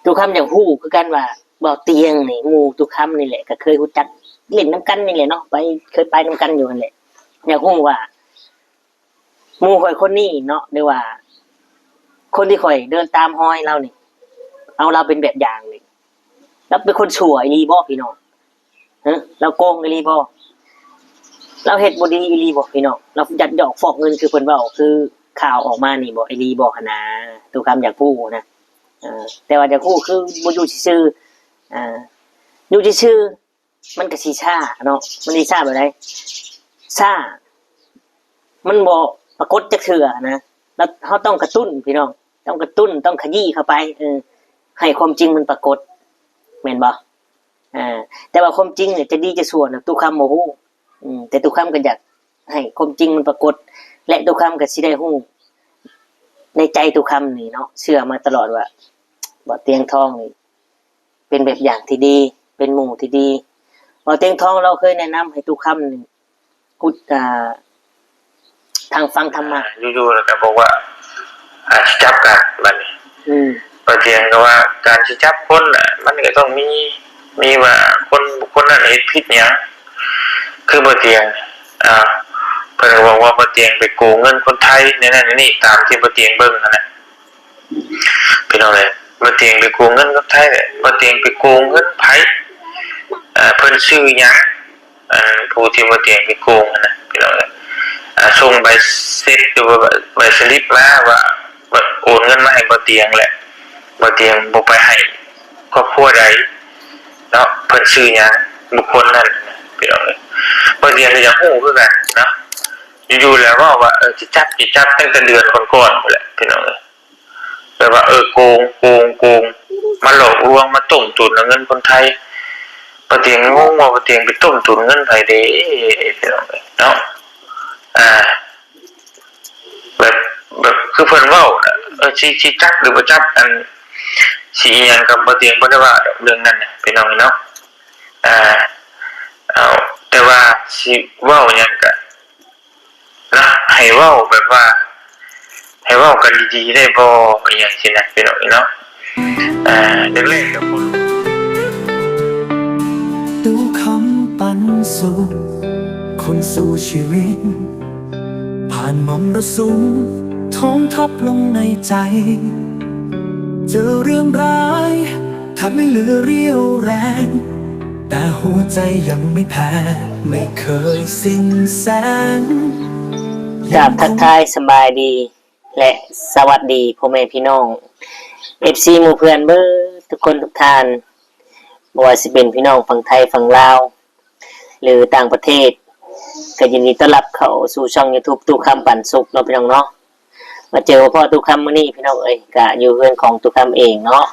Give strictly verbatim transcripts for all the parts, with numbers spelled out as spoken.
ตุกคำอยากฮู้คือกันว่าบ่าวเตียงนี่ หมู่ตุกคำนี่แหละ ก็เคยฮู้จัก เล่นนำกันนี่แหละเนาะ ไป เคยไปนำกันอยู่นั่นแหละ อยากฮู้ว่า หมู่ข้อยคนนี้เนาะ หรือว่า คนที่ข้อยเดินตามฮอยลาวนี่ เอาลาวเป็นแบบอย่างนี่ ลาวเป็นคนชั่วอีหลีบ่พี่น้อง ฮะ ลาวโกงอีหลีบ่ ลาวเฮ็ดบ่ดีอีหลีบ่พี่น้อง ลาวยักยอกฟอกเงินคือเพิ่นเว้า คือข่าวออกมานี่บ่ อีหลีบ่หั้นนะ ตุกคำอยากฮู้นะ เออ แต่ว่าอยากฮู้คือบ่อยู่ซื่อๆ อ่า อยู่ซื่อๆ มันก็สิช้าเนาะ มันสิช้าแบบใด ช้า มันบ่ปรากฏจักเทื่อนะ แล้วเฮาต้องกระตุ้นพี่น้อง ต้องกระตุ้น ต้องขยี้เข้าไป เออ ให้ความจริงมันปรากฏ แม่นบ่ อ่า แต่ว่าความจริงเนี่ยจะดีจะชั่วน่ะ ตุกคำบ่ฮู้ อืม แต่ตุกคำก็อยากให้ความจริงมันปรากฏ และตุกคำก็สิได้ฮู้ ในใจตุกคำนี่เนาะ เชื่อมาตลอดว่า บ่าวเตียงทองนี่ เป็นแบบอย่างที่ดี เป็นหมู่ที่ดี บ่าวเตียงทองลาวเคยแนะนำให้ตุกคำนี่ พุทธ อ่า ทางฟังธรรมะ อ่า อยู่ๆ แล้วก็บอกว่า อ่า สิจับกันบัดนี้ อืม บ่าวเตียงก็ว่าการสิจับคนน่ะ มันก็ต้องมี มีว่าคน บุคคลนั้นเฮ็ดผิดหยัง คือบ่าวเตียง อ่า เพิ่นก็บอกว่าบ่าวเตียงไปโกงเงินคนไทย ในนั้นในนี่ ตามที่บ่าวเตียงเบิ่งหั้นน่ะ พี่น้องเอ้ย บ่าวเตียงไปโกงเงินคนไทยแหละ บ่าวเตียงไปโกงเงินไผ อ่า เพิ่นชื่อหยัง อันผู้ที่บ่าวเตียงไปโกงหั้นน่ะ พี่น้องเอ้ย อ่า ส่งใบเช็กหรือว่าใบสลิปมาว่า ว่าโอนเงินมาให้บ่าวเตียงแหละ บ่าวเตียงบ่ไปให้ครอบครัวใดเนาะ เพิ่นชื่อหยัง บุคคลนั้นน่ะ พี่น้องเอ้ย บ่าวเตียงก็อยากฮู้คือกันเนาะ อยู่ๆ แล้วเว้าว่า เออ สิจับ สิจับตั้งแต่เดือนก่อนๆ พู้นแหละ พี่น้องเอ้ย แบบว่า เออ โกง โกง โกง มาหลอกลวง มาต้มตุ๋นเอาเงินคนไทย บ่าวเตียงงงว่าบ่าวเตียงไปต้มตุ๋นเงินไผเด้ พี่น้องเอ้ยเนาะ อ่า แบบ แบบคือเพิ่นเว้าน่ะ เออ สิ สิจับหรือบ่จับ อัน สิอิหยังก็บ่าวเตียงบ่ได้ว่าดอกเรื่องนั้นน่ะ พี่น้องเนาะ อ่า เอา แต่ว่าสิเว้าหยังก็ นะ ให้เว้าแบบว่า ให้เว้ากันดีๆ ได้บ่ อิหยังซี้นะ พี่น้องเนาะ อ่า แรกๆ ก็คน ตู้คำปันสุข คนสู้ชีวิต ผ่านมรสุม ท้องทับลงในใจ เจอเรื่องร้าย แทบไม่เหลือเรี่ยวแรง แต่หัวใจยังไม่แพ้ ไม่เคยสิ้นแสง กราบทักทายสบายดี และสวัสดีพ่อแม่พี่น้อง เอฟซี หมู่เพื่อนเบิดทุกคนทุกท่าน บ่ว่าสิเป็นพี่น้องฝั่งไทยฝั่งลาว หรือต่างประเทศ ก็ยินดีต้อนรับเข้าสู่ช่อง YouTube ตู้คำปันสุขเนาะพี่น้องเนาะ มาเจอพ่อตู้คำมื้อนี้พี่น้องเอ้ย ก็อยู่เฮือนของตู้คำเองเนาะ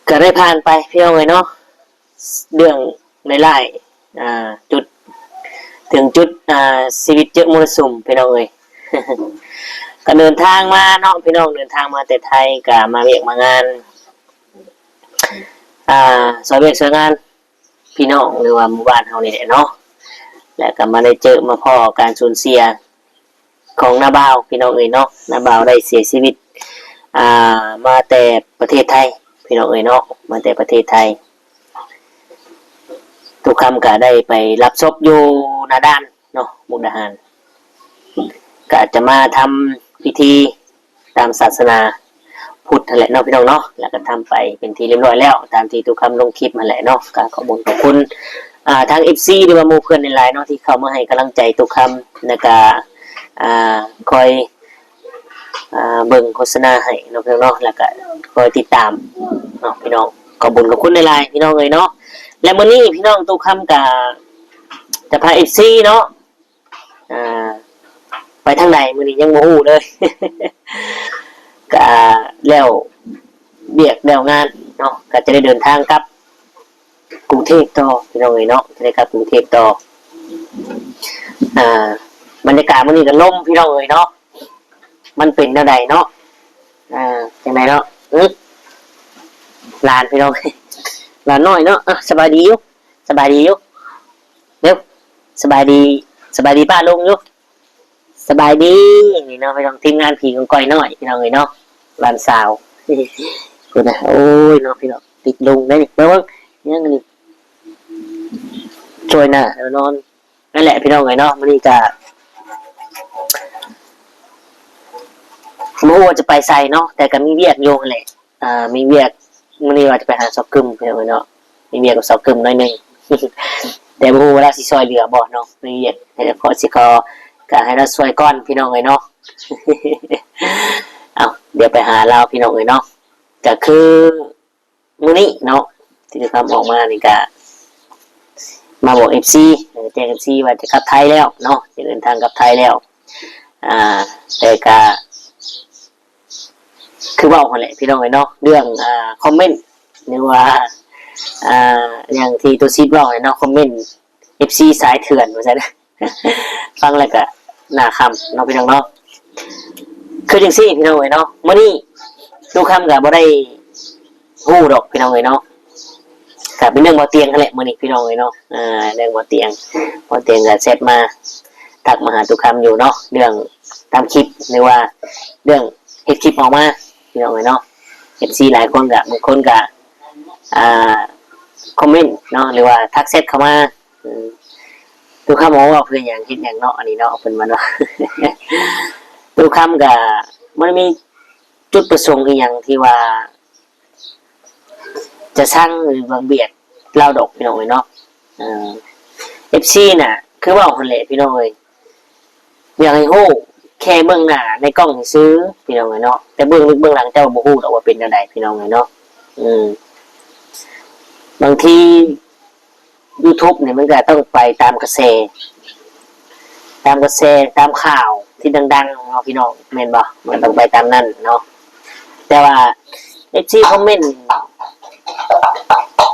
ก็ได้ผ่านไปพี่น้องเอ้ยเนาะ เรื่องร้ายๆ อ่า จุด ถึงจุด อ่า ชีวิตเจอมรสุมพี่น้องเอ้ย ก็เดินทางมาเนาะพี่น้อง เดินทางมาแต่ไทย ก็มาเวียกมางาน อ่า ซอยเวียกซอยงานพี่น้อง หรือว่าหมู่บ้านเฮานี่แหละเนาะ แล้วก็มาได้เจอมาพ้อการสูญเสียของน้าบ่าวพี่น้องเอ้ยเนาะ น้าบ่าวได้เสียชีวิต อ่า มาแต่ประเทศไทยพี่น้องเอ้ยเนาะ มาแต่ประเทศไทย ตู้คำก็ได้ไปรับศพอยู่หน้าด่านเนาะ มุกดาหาร ก็จะมาทำพิธีตามศาสนาพุทธนั่นแหละเนาะพี่น้องเนาะ แล้วก็ทำไปเป็นที่เรียบร้อยแล้ว ตามที่ตู้คำลงคลิปมาแหละเนาะ ก็ขอบคุณขอบคุณ อ่า ทาง เอฟซี หรือว่าหมู่เพื่อนหลายๆ เนาะ ที่เข้ามาให้กำลังใจตู้คำ แล้วก็ อ่า คอย อ่า เบิ่งโฆษณาให้เนาะพี่น้องเนาะ แล้วก็คอยติดตามเนาะพี่น้อง ขอบคุณขอบคุณหลายๆ พี่น้องเอ้ยเนาะ และมื้อนี้พี่น้องตู้คำก็จะพา เอฟซี เนาะ อ่า ไปทางใดมื้อนี้ยังบ่ฮู้เลย ก็แล้วเวียกแล้วงานเนาะ ก็จะได้เดินทางกลับกรุงเทพต่อพี่น้องเอ้ยเนาะ จะได้กลับกรุงเทพต่อ อ่า บรรยากาศมื้อนี้ก็ลมพี่น้องเอ้ยเนาะ มันเป็นแนวใดเนาะ อ่า จังใดเนาะ เออ หลานพี่น้อง หลานน้อยเนาะ อ่ะ สบายดีอยู่ สบายดีอยู่ เร็ว สบายดี สบายดีป้าลุงอยู่ สบายดี นี่เนาะพี่น้อง ทีมงานผีกองกอยน้อยพี่น้องเอ้ยเนาะ หลานสาว พุ้นนะ โอ้ยเนาะพี่น้อง ติดลงได้นี่ เบิ่งๆ ยังอันนี้ ช่วยหน้าแล้วนอน นั่นแหละพี่น้องเอ้ยเนาะ มื้อนี้ก็บ่ฮู้ว่าจะไปไสเนาะ แต่ก็มีเวียกอยู่หั่นแหละ อ่า มีเวียก มื้อนี้ว่าจะไปหาซอกกึมพี่น้องเอ้ยเนาะ มีเวียกกับซอกกึมหน่อยหนึ่ง แต่บ่ฮู้ว่าลาวสิช่วยเหลือบ่เนาะ มีเวียก แต่ขอสิขอ ก็ให้ลาวช่วยก่อนพี่น้องเอ้ยเนาะ เอา เดี๋ยวไปหาลาวพี่น้องเอ้ยเนาะ ก็คือ มื้อนี้เนาะ ที่ทำออกมานี่ก็ มาบอก เอฟซี เออ แจ้ง เอฟซี ว่าจะกลับไทยแล้วเนาะ จะเดินทางกลับไทยแล้ว อ่า แต่ก็ คือเว้าหั่นแหละพี่น้องเอ้ยเนาะ เรื่อง อ่า คอมเมนต์ หรือว่า อ่า อย่างที่ตุสิตเว้าหั่นเนาะ คอมเมนต์ เอฟซี สายเถื่อนว่าซั่น ฟังแล้วก็น่าขำเนาะพี่น้องเนาะ คือจังซี่พี่น้องเอ้ยเนาะ มื้อนี้ตุคำก็บ่ได้ฮู้ดอกพี่น้องเอ้ยเนาะ ก็เป็นเรื่องบ่เตียงหั่นแหละมื้อนี้พี่น้องเอ้ยเนาะ อ่า เรื่องบ่เตียง บ่เตียงก็แชทมา ทักมาหาตุคำอยู่เนาะ เรื่องทำคลิป หรือว่าเรื่องเฮ็ดคลิปออกมาพี่น้องเอ้ยเนาะ เอฟซี หลายคนก็ บางคนก็ อ่า คอมเมนต์เนาะ หรือว่าทักแชทเข้ามา อืม ตุคำบอกว่าเพื่อหยัง เฮ็ดหยังเนาะ อันนี้เนาะ เพิ่นว่าเนาะ ตุคำก็มันมีจุดประสงค์อีหยังที่ว่า จะซังหรือว่าเบียดลาวดอกพี่น้องเอ้ยเนาะ เอ่อ เอฟซี น่ะ คือเว้าหั่นแหละพี่น้องเอ้ย อยากให้ฮู้แค่เบื้องหน้าในกล้องซื่อพี่น้องเอ้ยเนาะ แต่เบื้องลึกเบื้องหลังเจ้าบ่ฮู้ดอกว่าเป็นจั่งใดพี่น้องเอ้ยเนาะ อืม บางที YouTube นี่มันก็ต้องไปตามกระแส ตามกระแส ตามข่าวที่ดังๆเนาะพี่น้อง แม่นบ่ มันต้องไปตามนั้นเนาะ แต่ว่า เอฟซี คอมเมนต์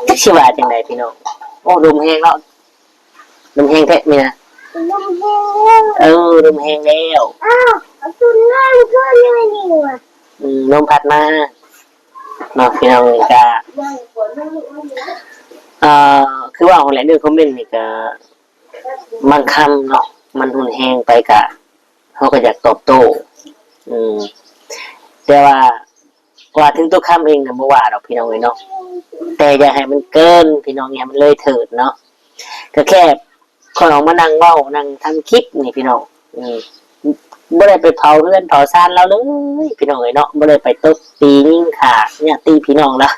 จักสิว่าจั่งใดพี่น้อง โอ้ ลมแฮงเนาะ ลมแฮงแท้มื้อนี้นะ ลมแฮงแล้ว เออ ลมแฮงแล้ว อ้าว เอาตุ่นน้ำก็ยังไม่มีว่ะ อืม ลมพัดมาเนาะพี่น้อง ก็ เอ่อ คือว่าหั่นแหละเรื่องคอมเมนต์นี่ก็ บางคำเนาะ มันรุนแรงไปก็ เฮาก็อยากตอบโต้ อืม แต่ว่า ว่าถึงตัวคำเองน่ะบ่ว่าดอกพี่น้องเอ้ยเนาะ แต่อย่าให้มันเกินพี่น้อง อย่าให้มันเลยเถิดเนาะ ก็แค่ข้อยออกมานั่งเว้า นั่งทำคลิปนี่พี่น้อง อืม บ่ได้ไปเผาเฮือนเผาซานลาวเลยพี่น้องเอ้ยเนาะ บ่ได้ไปตบตียิงฆ่าญาติพี่น้องลาว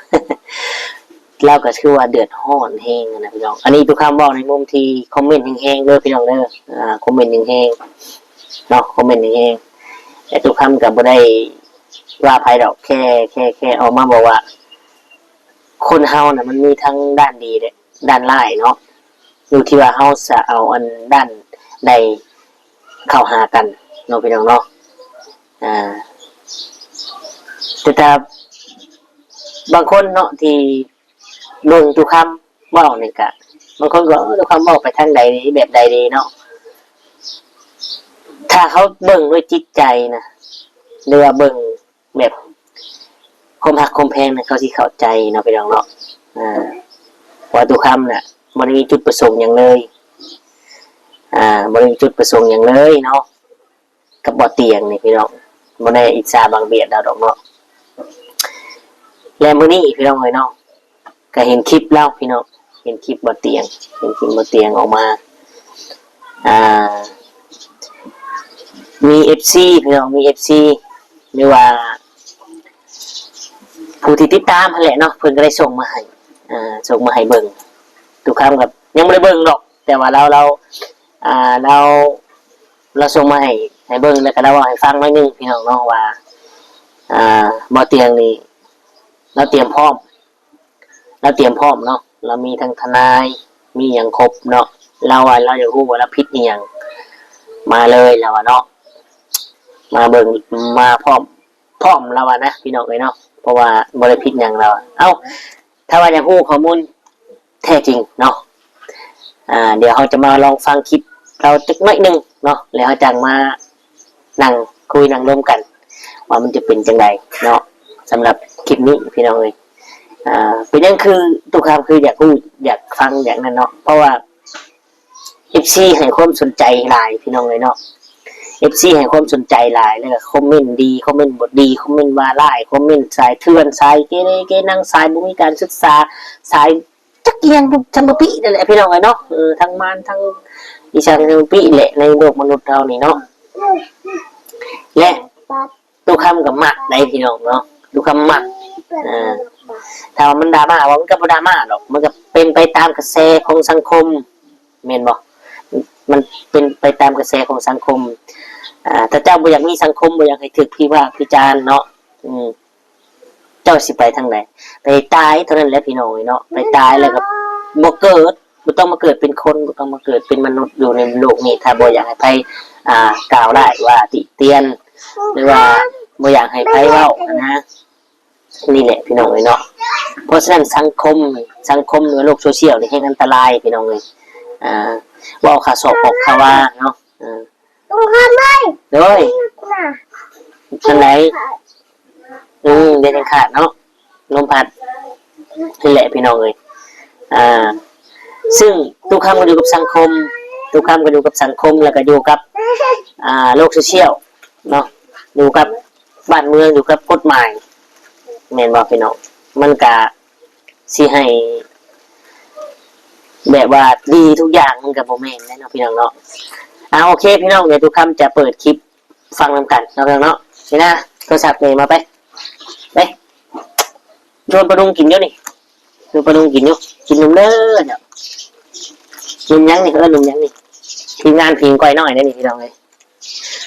ลาวก็ถือว่าเดือดร้อนแฮงนะพี่น้อง อันนี้ตุคำเว้าในมุมที่คอมเมนต์แฮงๆเด้อพี่น้องเด้อ อ่า คอมเมนต์แฮงๆเนาะ คอมเมนต์แฮงๆ แต่ตุคำก็บ่ได้ว่าไผดอก แค่ แค่ แค่ออกมาบอกว่า คนเฮาน่ะมันมีทั้งด้านดีและด้านร้ายเนาะ อยู่ที่ว่าเฮาจะเอาอันด้านใดเข้าหากันเนาะพี่น้องเนาะ อ่า แต่ถ้าบางคนเนาะที่เบิ่งตุคำเว้านี่ก็ บางคนก็ เออ ตุคำเว้าไปทางใดดี แบบใดดีเนาะ ถ้าเขาเบิ่งด้วยจิตใจนะ หรือว่าเบิ่งแบบความฮักความแพงนะ เขาสิเข้าใจเนาะพี่น้องเนาะ อ่า ว่าตุคำน่ะบ่ได้มีจุดประสงค์หยังเลย อ่า บ่ได้มีจุดประสงค์หยังเลยเนาะ กับบ่เตียงนี่พี่น้อง บ่ได้อิจฉาบังเบียดลาวดอกเนาะ และมื้อนี้พี่น้องเอ้ยเนาะ ก็เห็นคลิปลาวพี่น้อง เห็นคลิปบ่เตียง เห็นคลิปบ่เตียงออกมา อ่า มี เอฟซี พี่น้อง มี เอฟซี หรือว่า ผู้ที่ติดตามหั่นแหละเนาะ เพิ่นก็ได้ส่งมาให้ อ่า ส่งมาให้เบิ่ง ตุคำก็ยังบ่ได้เบิ่งดอก แต่ว่าลาว ลาว อ่า ลาว ลาวส่งมาให้ ให้เบิ่ง แล้วก็ลาวเว้าให้ฟังหน่อยหนึ่งพี่น้องเนาะ ว่า อ่า บ่เตียงนี่ ลาวเตรียมพร้อม ลาวเตรียมพร้อมเนาะ ลาวมีทั้งทนาย มีหยังครบเนาะ ลาวว่าลาวอยากฮู้ว่าลาวผิดอีหยัง มาเลยลาวว่าเนาะ มาเบิ่ง มาพร้อม พร้อมลาวว่านะพี่น้องเอ้ยเนาะ เพราะว่าบ่ได้ผิดหยังลาวว่า เอ้า ถ้าว่าอยากฮู้ข้อมูลแท้จริงเนาะ อ่า เดี๋ยวเฮาจะมาลองฟังคลิปลาวจักหน่อยหนึ่งเนาะ แล้วเฮาจั่งมานั่งคุยนั่งลมกัน ว่ามันจะเป็นจั่งใดเนาะ สำหรับคลิปนี้พี่น้องเอ้ย อ่า เป็นหยังคือตุคำคืออยากฮู้ อยากฟัง อยากนั่นเนาะ เพราะว่า เอฟซี ให้ความสนใจหลายพี่น้องเอ้ยเนาะ เอฟซีให้ความสนใจหลาย แล้วก็คอมเมนต์ดี คอมเมนต์บ่ดี คอมเมนต์ว่าร้าย คอมเมนต์สายเถื่อน สายเกเรเกนัง สายบ่มีการศึกษา สายจักอีหยังบ่ ซัมบปินั่นแหละพี่น้องเอ้ยเนาะ เออ ทั้งมารทั้งอีสัง ซัมบปิแหละ ในโลกมนุษย์เฮานี่เนาะ และ ตุคำก็มักได้พี่น้องเนาะ ตุคำมัก อ่า ถ้าว่ามันดราม่าบ่ มันก็บ่ดราม่าดอก มันก็เป็นไปตามกระแสของสังคม แม่นบ่ มันเป็นไปตามกระแสของสังคม อ่า ถ้าเจ้าบ่อยากมีสังคม บ่อยากให้ถูกวิพากษ์วิจารณ์เนาะ อืม เจ้าสิไปทางใด ไปตายเท่านั้นแหละพี่น้องเอ้ยเนาะ ไปตายแล้วก็บ่เกิด บ่ต้องมาเกิดเป็นคน บ่ต้องมาเกิดเป็นมนุษย์อยู่ในโลกนี้ ถ้าบ่อยากให้ไผ อ่า กล่าวร้ายว่าติเตียน หรือว่าบ่อยากให้ไผเว้าหั้นนะ นี่แหละพี่น้องเอ้ยเนาะ เพราะฉะนั้นสังคม สังคมหรือว่าโลกโซเชียลนี่แฮ่งอันตรายพี่น้องเอ้ย อ่า เว้าข่าวสอกปอกข่าวว่าเนาะ อ่า โดย อันไหน อืม เด็ดขาดเนาะ ลมพัด นี่แหละพี่น้องเอ้ย อ่า ซึ่งตุคำก็อยู่กับสังคม ตุคำก็อยู่กับสังคม แล้วก็อยู่กับ อ่า โลกโซเชียลเนาะ อยู่กับบ้านเมือง อยู่กับกฎหมาย แม่นบ่พี่น้อง มันก็สิให้ แบบว่าดีทุกอย่างมันก็บ่แม่นแหละเนาะพี่น้องเนาะ อ่า โอเคพี่น้อง เดี๋ยวตุคำจะเปิดคลิปฟังนำกันเนาะพี่น้องเนาะ นี่นะ โทรศัพท์นี่มาไป ไป ชวนปะดุงกินอยู่นี่ ชวนปะดุงกินอยู่ กินนมเด้อเนี่ย นมหยังนี่ เอิ้นนมหยังนี่ ทีมงานผิงก้อยน้อยเด้อนี่พี่น้องเอ้ย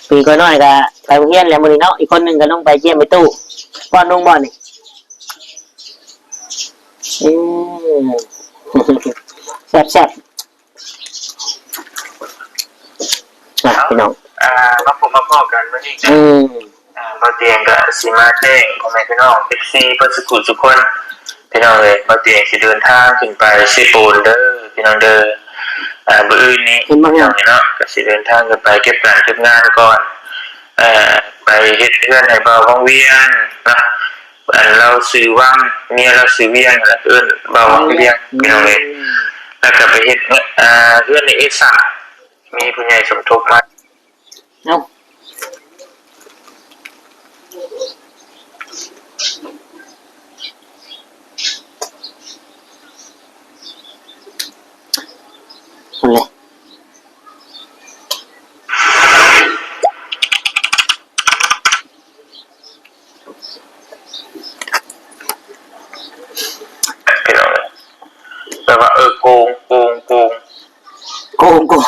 ผิงก้อยน้อยก็ไปโรงเรียนแล้วมื้อนี้เนาะ อีกคนหนึ่งก็ลงไปเยี่ยมไปตู้ ป้อนนมบ่นี่ อืม แซ่บๆ อ่ะพี่น้อง อ่า มาพบมาพ้อกันมื้อนี้ อืม อ่า บ่าวเตียงก็สิมาแจ้งพ่อแม่พี่น้อง เอฟซี เบิดสุขุสุคน พี่น้องเอ้ย บ่าวเตียงสิเดินทางขึ้นไปเซโปนเด้อ พี่น้องเด้อ อ่า มื้ออื่นนี้ เห็นบ่ พี่น้องเนาะ ก็สิเดินทางขึ้นไปเก็บการเก็บงานก่อน เอ่อ ไปเฮ็ดเฮือนให้บ่าววังเวียงเนาะ อันลาวชื่อวัง เมียลาวชื่อเวียง แล้วเอิ้นบ่าววังเวียง พี่น้องเอ้ย แล้วก็ไปเฮ็ด อ่า เฮือนให้เอซ่า มีผู้ใหญ่สมทบมา เอ้า นั่นแหละ พี่น้อง แปลว่า เออ โกง โกง โกง โกง โกง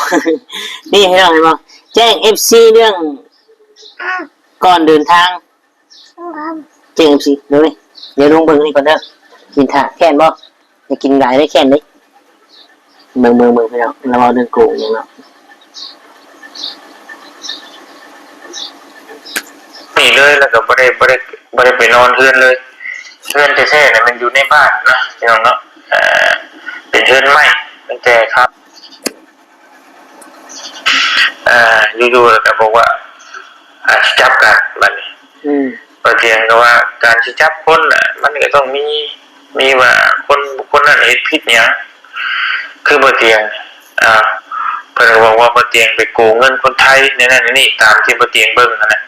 นี่พี่น้องเห็นบ่ แจ้ง เอฟซี เรื่องก่อนเดินทาง แจ้ง เอฟซี เด้อ เดี๋ยวลงเบิ่งนี่ก่อนเด้อ กินถ่า แค้นบ่ อย่ากินหลายได้ แค้นเด้ เบิ่ง เบิ่ง เบิ่งพี่น้อง เราเอาเรื่องโกงอย่างเนาะ นี่เลย แล้วก็บ่ได้ บ่ได้ บ่ได้ไปนอนเฮือนเลย เฮือนแท้ๆน่ะมันอยู่ในบ้านเนาะ พี่น้องเนาะ เอ่อ เป็นเฮือนไม้ตั้งแต่ครับ เอ่อ อยู่ๆแล้วก็บอกว่า อ่า สิจับกันบัดนี้ อืม บ่าวเตียงก็ว่าการสิจับคนน่ะ มันก็ต้องมี มีว่าคนบุคคลนั้นเฮ็ดผิดหยัง คือบ่าวเตียง อ่า เพิ่นก็บอกว่าบ่าวเตียงไปโกงเงินคนไทย ในนั้นในนี่ ตามที่บ่าวเตียงเบิ่งหั้นน่ะ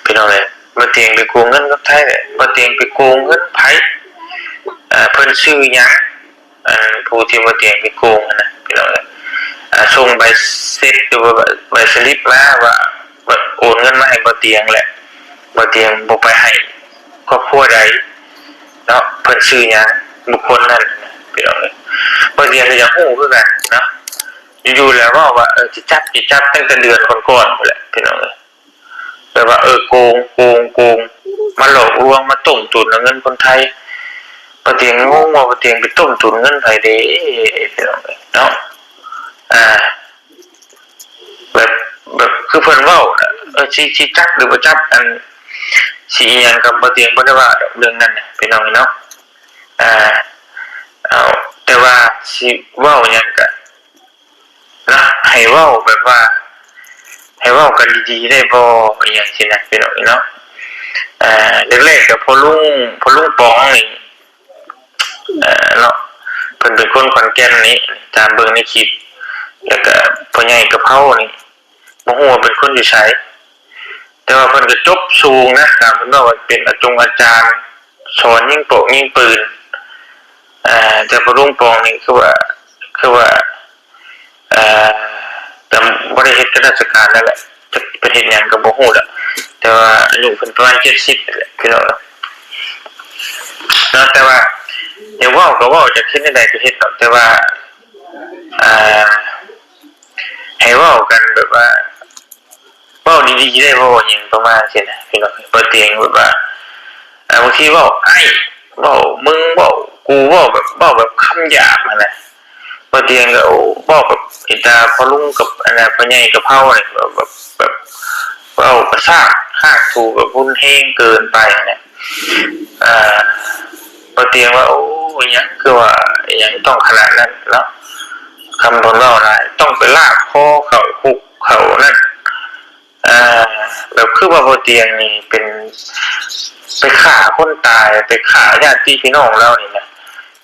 พี่น้องเอ้ย บ่าวเตียงไปโกงเงินคนไทย บ่าวเตียงไปโกงเงินไผ เอ่อ เพิ่นชื่อหยัง อันผู้ที่บ่าวเตียงไปโกงหั้นน่ะ พี่น้องเอ้ย อ่า ส่งใบเช็กหรือว่าใบสลิปมาว่า ว่าโอนเงินมาให้บ่าวเตียงแหละ บ่าวเตียงบ่ไปให้ครอบครัวใดเนาะ เพิ่นชื่อหยัง บุคคลนั้นน่ะ พี่น้องเอ้ย บ่าวเตียงก็อยากฮู้คือกันเนาะ อยู่ๆแล้วเว้าว่า เออ สิจับ สิจับตั้งแต่เดือนก่อนๆพู้นแหละ พี่น้องเอ้ย แบบว่า เออ โกง โกง โกง มาหลอกลวง มาต้มตุ๋นเอาเงินคนไทย บ่าวเตียงงงว่าบ่าวเตียงไปต้มตุ๋นเงินไผเด้ พี่น้องเอ้ย เนาะ อ่า แบบ แบบคือเพิ่นเว้าน่ะ เออ สิ สิจับหรือบ่จับ อัน สิอิหยังกับบ่าวเตียงบ่ได้ว่าดอกเรื่องนั้นน่ะ พี่น้องเนาะ อ่า เอา แต่ว่าสิเว้าหยังก็ นะ ให้เว้าแบบว่า ให้เว้ากันดีๆได้บ่ อิหยังซี้นะ พี่น้องเนาะ อ่า แรกๆก็พ่อลุง พ่อลุงป๋องนี่ เอ่อ เนาะ เพิ่นเป็นคนขอนแก่นนี่ ตามเบิ่งในคลิป แล้วก็พ่อใหญ่กะเพรานี่ บ่ฮู้ว่าเป็นคนอยู่ไส แต่ว่าเพิ่นก็จบสูงนะ ตามเพิ่นเว้าว่าเป็นอาจงอาจารย์ สอนยิงโป้งยิงปืน อ่า แต่พ่อลุงปองนี่คือว่า คือว่า เอ่อ แต่บ่ได้เฮ็ดข้าราชการแล้วแหละ จักเพิ่นเฮ็ดหยังก็บ่ฮู้ละ แต่ว่าอายุเพิ่นประมาณเจ็ดสิบนี่แหละพี่น้องเนาะ เนาะ แต่ว่าอยากเว้าก็เว้า อยากเฮ็ดแนวใดก็เฮ็ดดอก แต่ว่า อ่า ให้เว้ากันแบบว่า เว้าดีๆ ได้ เว้าหยังประมาณซี้นะพี่น้อง บ่เตียงแบบว่า อ่า บางทีเว้าไอ้ เว้ามึง เว้ากู เว้าแบบ เว้าแบบคำหยาบหั้นนะ บ่เตียงก็ โอ้ เว้าแบบอีตาพ่อลุงกับ อันน่ะ พ่อใหญ่กะเพราเนี่ย แบบ แบบ แบบ เว้ากะซากฮากถูกแบบรุนแรงเกินไปหั้นนะ อ่า บ่เตียงว่า โอ้ อิหยังคือว่า อิหยังต้องขนาดนั้นเนาะ คำเพิ่นเว้าหลาย ต้องไปลากคอเข้าคุกเข้านั่น อ่า แบบคือว่าบ่เตียงนี่เป็น ไปฆ่าคนตาย ไปฆ่าญาติพี่น้องลาวนี่นะ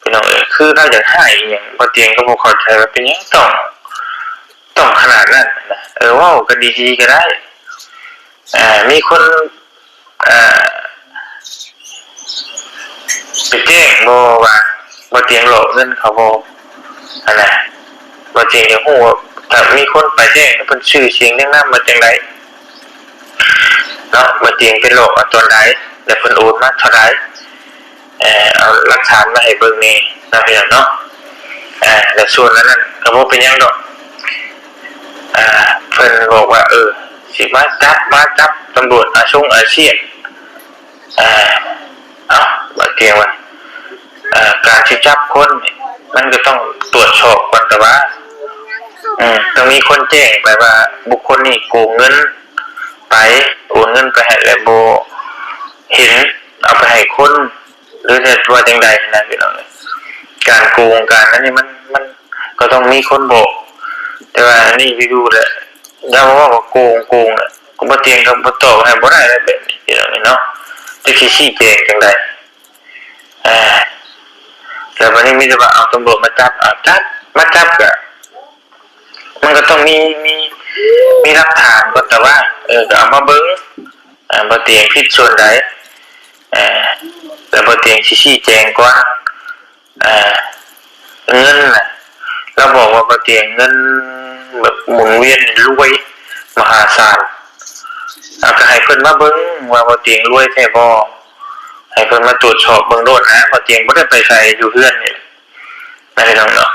พี่น้องเอ้ย คือลาวอยากร้ายอิหยัง บ่เตียงก็บ่เข้าใจว่าเป็นหยังต้อง ต้องขนาดนั้นนะ เออ เว้ากันดีๆ ก็ได้ อ่า มีคน อ่า ไปแจ้งบ่ว่าบ่เตียงหลอกเงินเขาบ่ หั้นนะ บ่เตียงอยากฮู้ว่าถ้ามีคนไปแจ้งเพิ่นชื่อเสียงเรียงนามมาจั่งใดเนาะ บ่เตียงไปหลอกเอาตอนใด แล้วเพิ่นโอนมาเท่าใด เอ่อ เอาหลักฐานมาให้เบิ่งแหน่เนาะพี่น้องเนาะ อ่า แล้วส่วนอันนั้นก็บ่เป็นหยังดอก อ่า เพิ่นบอกว่า เออ สิมาจับ มาจับตำรวจอาซงอาเซียน อ่า เอ้า บ่เตียงว่า อ่า การสิจับคนนี่มันก็ต้องตรวจสอบก่อน แต่ว่า อืม ต้องมีคนแจ้งไปว่าบุคคลนี้โกงเงินไป โอนเงินไปให้แล้วบ่เห็น เอาไปให้คน หรือจะว่าจั่งใดนะพี่น้อง การโกงการนั้นนี่มัน มันก็ต้องมีคนบอก แต่ว่าอันนี้อยู่ๆ แหละ อย่ามาว่าโกง โกงน่ะ ก็บ่เตียงก็บ่ตอบให้บ่ได้แล้วแบบนี้พี่น้องเนาะ จักสิชี้แจงจั่งใด อ่า แล้วบัดนี้มีแต่ว่าเอาตำรวจมาจับ เอาจับ มาจับก็ มันก็ต้องมี มี มีหลักฐานก่อน แต่ว่า เออ ก็เอามาเบิ่ง อ่า บ่เตียงผิดส่วนใด อ่า แล้วบ่เตียงสิชี้แจงก่อน อ่า เงินน่ะ ลาวบอกว่าบ่เตียงเงินแบบหมุนเวียนรวยมหาศาล อ่า ก็ให้เพิ่นมาเบิ่งว่าบ่เตียงรวยแท้บ่ ให้เพิ่นมาตรวจสอบเบิ่งโลดนะ บ่เตียงบ่ได้ไปไส อยู่เฮือนนี่ นะพี่น้องเนาะ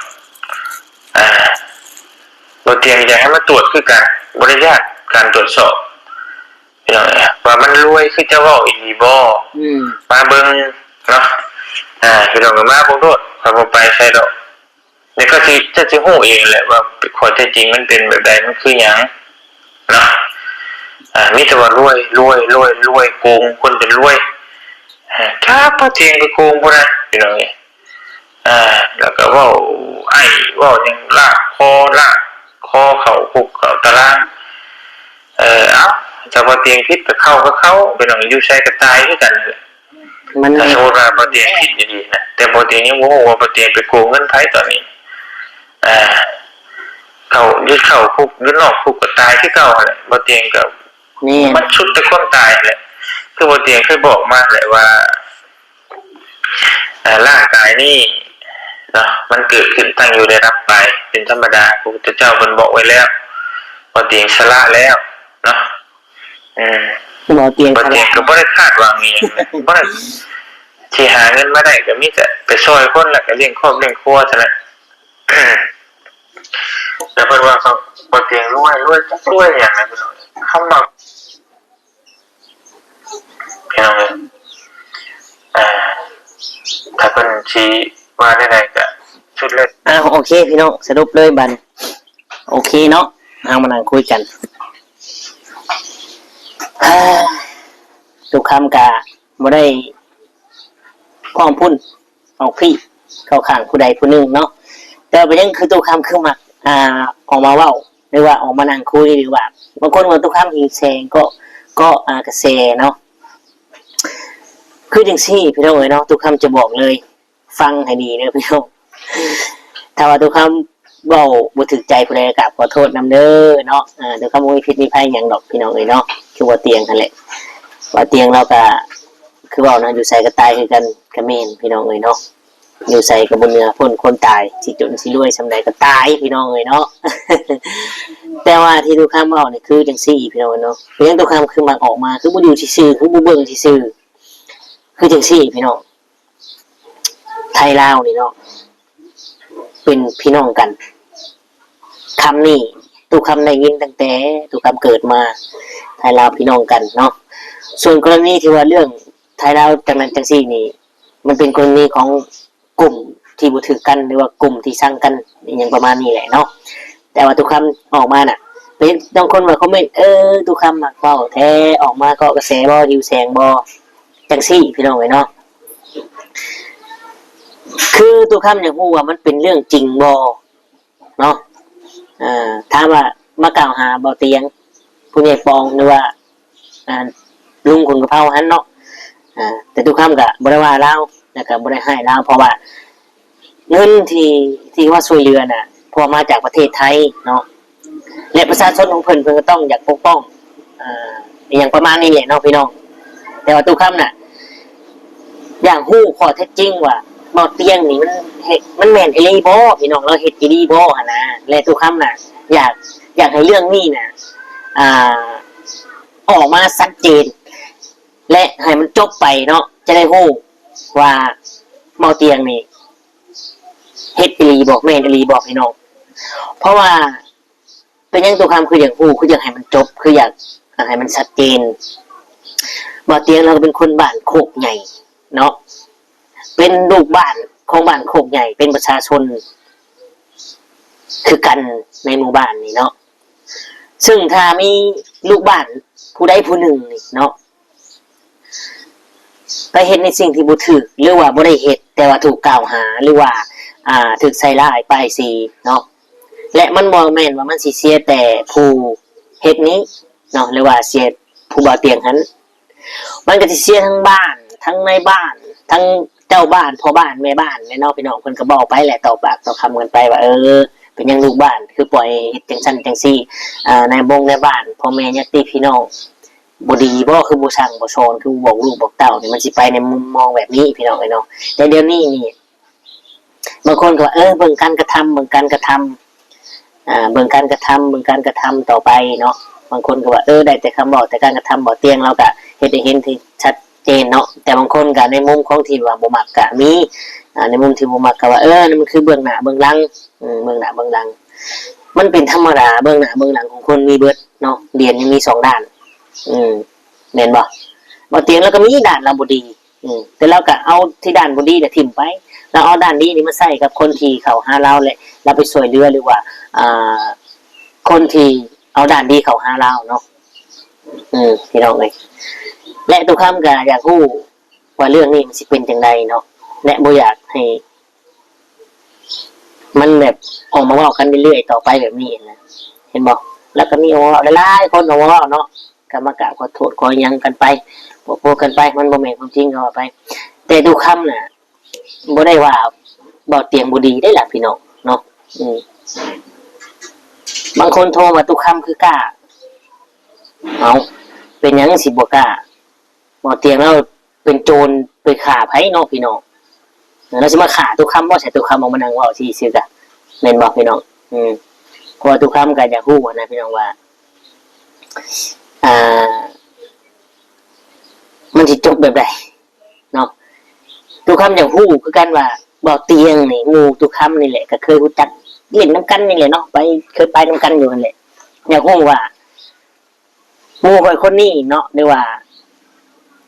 อ่า บ่เตียงอยากให้มาตรวจคือกัน บ่ได้ยากการตรวจสอบ พี่น้องเอ้ย ว่ามันรวยคือเจ้าเว้าอีหลีบ่ อืม มาเบิ่งเนาะ อ่า พี่น้องก็มาเบิ่งโลด ข้อยบ่ไปไสดอก แล้วก็สิ เจ้าสิฮู้เองแหละว่าข้อเท็จจริงมันเป็นแบบใด มันคือหยังเนาะ อ่า มีแต่ว่ารวย รวย รวย รวย โกงคนจนรวย อ่า ถ้าบ่เตียงไปโกงผู้ใด พี่น้องเอ้ย อ่า แล้วก็เว้าไอ้ เว้าหยังลากคอ ลากคอเข้าคุกเข้าตาราง เออ เอ้า ถ้าบ่เตียงผิดก็เข้าก็เข้า พี่น้อง อยู่ไสก็ตายคือกันนั่นแหละ มัน ถ้าสมมุติว่าบ่เตียงผิดอีหลีนะ แต่บ่เตียงยังบ่ฮู้ว่าบ่เตียงไปโกงเงินไผตอนนี้ อ่า เข้า อยู่เข้าคุก อยู่นอกคุกก็ตายคือเก่าหั่นแหละ บ่เตียงก็ แม่น มันสุดแต่คนตายหั่นแหละ คือบ่เตียงเคยบอกมาแหละว่า อ่า ร่างกายนี่เนาะ มันเกิดขึ้นตั้งอยู่ได้ดับไป เป็นธรรมดา พระพุทธเจ้าเพิ่นบอกไว้แล้ว บ่เตียงสละแล้วเนาะ อืม บ่เตียง บ่เตียง สละ ก็บ่ได้คาดหวังอีหยังนะ บ่ได้ ที่หาเงินมาได้ก็มีแต่ไปช่วยคน แล้วก็เลี้ยงครอบเลี้ยงครัวเท่านั้น แต่เพิ่นว่าเขาบ่เตียงรวย รวยจักรวยหยังนะพี่น้อง คำว่า พี่น้องเอ้ย อ่า ถ้าเพิ่นสิว่าได้ใดก็สุดแล้ว อ้าว โอเคพี่น้อง สรุปเลยบัดนี้ โอเคเนาะ เอามานั่งคุยกัน อ่า ตุกคำกะบ่ได้พ้องพุ้นออกพี้เข้าข้างผู้ใดผู้หนึ่งเนาะ แต่ว่าเป็นหยังคือตุกคำคือมัก อ่า ออกมาเว้า หรือว่าออกมานั่งคุย หรือว่าบางคนว่าตุกคำหิวแสงก็ ก็ อ่า กระแสเนาะ คือจังซี่พี่น้องเอ้ยเนาะ ตุกคำจะบอกเลย ฟังให้ดีเด้อพี่น้อง ถ้าว่าตุกค เว้าบ่ถืกใจผู้ใดก็กราบขอโทษนำเด้อเนาะ อ่า ด้วยความบ่มีพิษมีภัยหยังดอกพี่น้องเอ้ยเนาะ คือบ่เตียงหั่นแหละ บ่เตียงเราก็คือเว้านะ อยู่ไสก็ตายคือกัน ก็แม่นพี่น้องเอ้ยเนาะ อยู่ไสก็บ่เหนือพ้นคนตาย สิจนสิรวยส่ำใดก็ตายพี่น้องเอ้ยเนาะ แต่ว่าที่ตุกคำเว้านี่คือจั่งซี่พี่น้องเอ้ยเนาะ เป็นหยังตุกคำคือมักออกมา คือบ่อยู่ซื่อๆ คือบ่เบิ่งซื่อๆ คือจั่งซี่พี่น้อง ไทยลาวนี่เนาะ เป็นพี่น้องกัน คำนี้ตุกคำได้ยินตั้งแต่ตุกคำเกิดมา ไทยลาวพี่น้องกันเนาะ ส่วนกรณีที่ว่าเรื่องไทยลาวจั่งนั้นจั่งซี้นี่ มันเป็นกรณีของกลุ่มที่บ่ถืกกัน หรือว่ากลุ่มที่ซังกัน อหยังประมาณนี้แหละเนาะ แต่ว่าตุกคำออกมาน่ะ เป็นบางคนมาคอมเมนต์ เออ ตุกคำมักเว้าแท้ ออกมาเกาะกระแสบ่ หิวแสงบ่ จั่งซี้พี่น้องเอ้ยเนาะ คือตุกคำอยากฮู้ว่ามันเป็นเรื่องจริงบ่เนาะ อ่า ถามว่ามากล่าวหาบ่เตียง ผู้ใหญ่ปอง หรือว่า อ่า ลุงขุนกะเพราหั่นเนาะ อ่า แต่ตุกคำก็บ่ได้ว่าลาว แล้วก็บ่ได้ฮ้ายลาว เพราะว่าเงินที่ ที่ว่าช่วยเหลือน่ะ เพราะว่ามาจากประเทศไทยเนาะ และประชาชนของเพิ่น เพิ่นก็ต้องอยากปกป้อง อ่า อหยังประมาณนี้แหละเนาะพี่น้อง แต่ว่าตุกคำน่ะ อยากฮู้ข้อเท็จจริงว่าบ่เตียงนี่มันเฮ็ด มันแม่นอีหลีบ่พี่น้อง ลาวเฮ็ดอีหลีบ่หั่นนะ และตุกคำน่ะ อยาก อยากให้เรื่องนี้น่ะ อ่า ออกมาชัดเจน และให้มันจบไปเนาะ จะได้ฮู้ว่าบ่เตียงนี่เฮ็ดอีหลีบ่ แม่นอีหลีบ่พี่น้อง เพราะว่า เป็นหยังตุกคำคืออยากฮู้ คืออยากให้มันจบ คืออยาก อยากให้มันชัดเจน บ่เตียงเราก็เป็นคนบ้านโคกใหญ่เนาะ เป็นลูกบ้านของบ้านโคกใหญ่ เป็นประชาชน คือกันในหมู่บ้านนี่เนาะ ซึ่งถ้ามีลูกบ้านผู้ใดผู้หนึ่งนี่เนาะ ไปเฮ็ดในสิ่งที่บ่ถืก หรือว่าบ่ได้เฮ็ด แต่ว่าถูกกล่าวหา หรือว่า อ่า ถูกใส่ร้ายป้ายสีเนาะ และมันบ่แม่นว่ามันสิเสียแต่ผู้เฮ็ดนี้เนาะ หรือว่าเสียผู้บ่เตียงหั้น มันก็สิเสียทั้งบ้าน ทั้งนายบ้าน ทั้งเจ้าบ้าน พ่อบ้าน แม่บ้านแหละเนาะพี่น้อง เพิ่นก็เว้าไปแหละ ต่อปากต่อคำกันไปว่า เออ เป็นหยังลูกบ้านคือปล่อยเฮ็ดจั่งซั้นจั่งซี้ อ่า นายบงนายบ้าน พ่อแม่ญาติพี่น้อง บ่ดีบ่ คือบ่สั่งบ่สอน คือบ่บอกลูกบอกเต้านี่ มันสิไปในมุมมองแบบนี้พี่น้องเอ้ยเนาะ แต่เดี๋ยวนี้นี่ บางคนก็ว่า เออ เบิ่งการกระทำ เบิ่งการกระทำ อ่า เบิ่งการกระทำ เบิ่งการกระทำต่อไปเนาะ บางคนก็ว่า เออ ได้แต่คำเว้า แต่การกระทำบ่เตียง เราก็เฮ็ดให้เห็นที่ชัดเจนเนาะ แต่บางคนก็ในมุมของที่ว่าบ่มักก็มี อ่า ในมุมที่บ่มักก็ว่า เออ นั่นมันคือเบื้องหน้าเบื้องหลัง อืม เบื้องหน้าเบื้องหลัง มันเป็นธรรมดา เบื้องหน้าเบื้องหลังของคนมีเบิดเนาะ เหรียญยังมีสองด้าน อืม แม่นบ่ บ่เตียงเราก็มีด้านเราบ่ดี อืม แต่เราก็เอาที่ด้านบ่ดีเนี่ยถิ่มไป เราเอาด้านดีนี่มาใส่กับคนที่เข้าหาเรา และเราไปช่วยเหลือ หรือว่า อ่า คนที่เอาด้านดีเข้าหาเราเนาะ อืม พี่น้องเอ้ย และตุกคำก็อยากฮู้ว่าเรื่องนี้มันสิเป็นจั่งใดเนาะ และบ่อยากให้ มันแบบออกมาเว้ากันเรื่อยๆต่อไปแบบนี้นะ เห็นบ่ แล้วก็มีออกมาเว้าหลายๆคนออกมาเว้าเนาะ ก็มากราบขอโทษขอหยังกันไป โพดๆกันไป มันบ่แม่นความจริงก็ว่าไป แต่ตุกคำน่ะ บ่ได้ว่าบ่เตียงบ่ดีได้ล่ะพี่น้องเนาะ อืม บางคนโทรมาตุกคำคือกล้า เอ้า เป็นหยังสิบ่กล้า บ่เตียงเราเป็นโจรไปฆ่าไผเนาะพี่น้อง เราสิมาฆ่าตุกคำบ่ ใส่ตุกคำออกมานั่งเว้าซื่อๆกะ แม่นบ่พี่น้อง อืม เพราะว่าตุกคำก็อยากฮู้นะพี่น้องว่า อ่า มันสิจบแบบใดเนาะ ตุกคำอยากฮู้คือกันว่าบ่เตียงนี่ หมู่ตุกคำนี่แหละ ก็เคยรู้จักเล่นนำกันนี่แหละเนาะ ไป เคยไปนำกันอยู่นั่นแหละ อยากฮู้ว่า หมู่ข้อยคนนี้เนาะ หรือว่า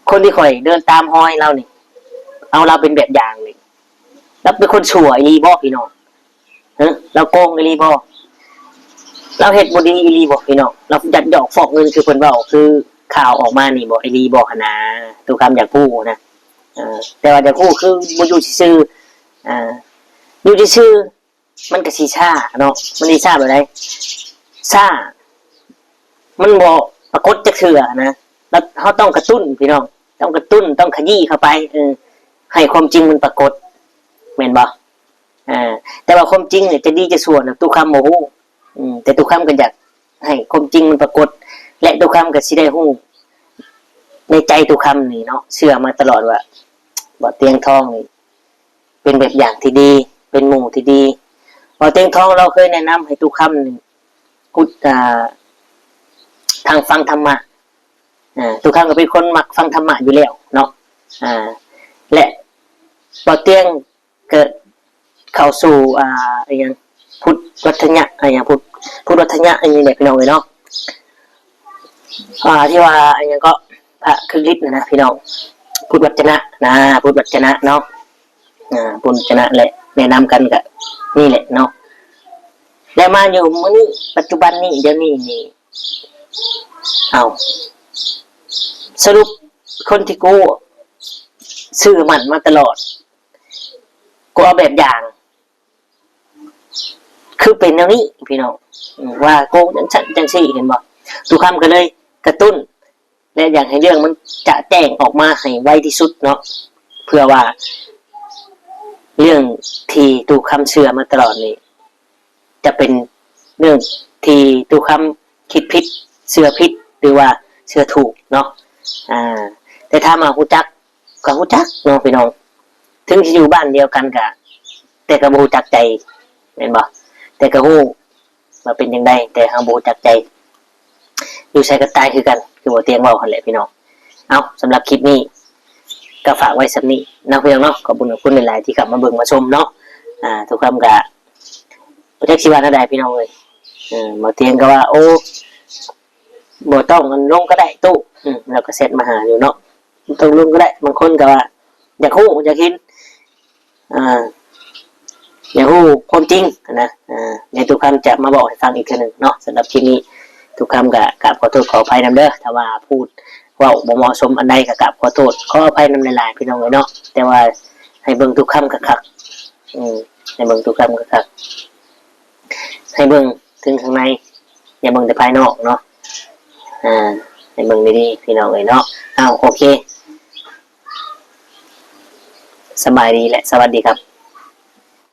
คนที่ข้อยเดินตามฮอยเรานี่ เอาเราเป็นแบบอย่างนี่ เราเป็นคนชั่วอีหลีบ่พี่น้อง ฮะ เราโกงอีหลีบ่ เราเฮ็ดบ่ดีอีหลีบ่พี่น้อง เรายักยอกฟอกเงินคือเพิ่นเว้า คือข่าวออกมานี่บ่ อีหลีบ่หั่นนะ ตุกคำอยากฮู้นะ เออ แต่ว่าอยากฮู้คือบ่อยู่ซื่อๆ อ่า อยู่ซื่อๆ มันก็สิช้าเนาะ มันสิช้าแบบใด ช้า มันบ่ปรากฏจักเทื่อนะ แล้วเราต้องกระตุ้นพี่น้อง ต้องกระตุ้น ต้องขยี้เข้าไป เออ ให้ความจริงมันปรากฏ แม่นบ่ อ่า แต่ว่าความจริงเนี่ยจะดีจะชั่วนะ ตู้คำบ่ฮู้ อืม แต่ตู้คำก็อยากให้ความจริงมันปรากฏ และตู้คำก็สิได้ฮู้ในใจตู้คำนี่เนาะ เชื่อมาตลอดว่าบ่าวเตียงทองนี่เป็นแบบอย่างที่ดี เป็นหมู่ที่ดี บ่าวเตียงทองเราเคยแนะนำให้ตู้คำนี่พุทธอ่าทางฟังธรรมะ อ่าตู้คำก็เป็นคนมักฟังธรรมะอยู่แล้วเนาะ อ่า และบ่าวเตียงก็เข้าสู่อ่าอหย่างพุทธวัฒนะอหย่างพุทธพุทธวัฒนะอันนี้แหละพี่น้องเอ้ยเนาะ อ่า ที่ว่าอหย่างก็พระคริสต์นะนะพี่น้อง พุทธวัฒนะนะ พุทธวัฒนะเนาะ อ่า พุทธวัฒนะแหละ แนะนำกันก็นี่แหละเนาะ แล้วมาอยู่มื้อนี้ปัจจุบันนี้เดี๋ยวนี้นี่ เอา สรุปคนที่กูเชื่อมั่นมาตลอด กูเอาแบบอย่าง คือเป็นแนวนี้พี่น้อง อืม ว่าโกงจังซั่นจังซี่ เห็นบ่ ตู้คำก็เลยกระตุ้น และอยากให้เรื่องมันจะแจ้งออกมาให้ไวที่สุดเนาะ เพื่อว่าเรื่องที่ตู้คำเชื่อมาตลอดนี่ จะเป็นเรื่องที่ตู้คำคิดผิด เชื่อผิด หรือว่าเชื่อถูกเนาะ อ่า แต่ถ้ามาฮู้จักก็ฮู้จักเนาะพี่น้อง ถึงสิอยู่บ้านเดียวกันกะ แต่ก็บ่ฮู้จักใจ แม่นบ่ แต่ก็ฮู้ว่าเป็นจั่งใด แต่เฮาบ่ฮู้จักใจ อยู่ไสก็ตายคือกัน คือบ่าวเตียงเว้าหั่นแหละพี่น้อง เอา สำหรับคลิปนี้ก็ฝากไว้ส่ำนี้เนาะพี่น้องเนาะ ขอบคุณขอบคุณหลายๆที่เข้ามาเบิ่งมาชมเนาะ อ่า ตู้คำก็บ่จักสิว่าแนวใดพี่น้องเอ้ย เออ บ่าวเตียงก็ว่า โอ้ บ่ต้องอันลงก็ได้ตู้ อืม แล้วก็แชทมาหาอยู่เนาะ บ่ต้องลงก็ได้ บางคนก็ว่า อยากฮู้อยากเห็น อ่า อยากฮู้ความจริงนะ อ่า เดี๋ยวตู้คำจะมาบอกให้ฟังอีกเทื่อหนึ่งเนาะ สำหรับคลิปนี้ ตู้คำก็กราบขอโทษขออภัยนำเด้อ ถ้าว่าพูดเว้าบ่เหมาะสมอันใดก็กราบขอโทษขออภัยนำหลายๆพี่น้องเอ้ยเนาะ แต่ว่าให้เบิ่งตู้คำคักๆ อืม ให้เบิ่งตู้คำคักๆ ให้เบิ่งถึงข้างใน อย่าเบิ่งแต่ภายนอกเนาะ อ่า ให้เบิ่งดีๆพี่น้องเอ้ยเนาะ เอา โอเค สบายดีและสวัสดีครับ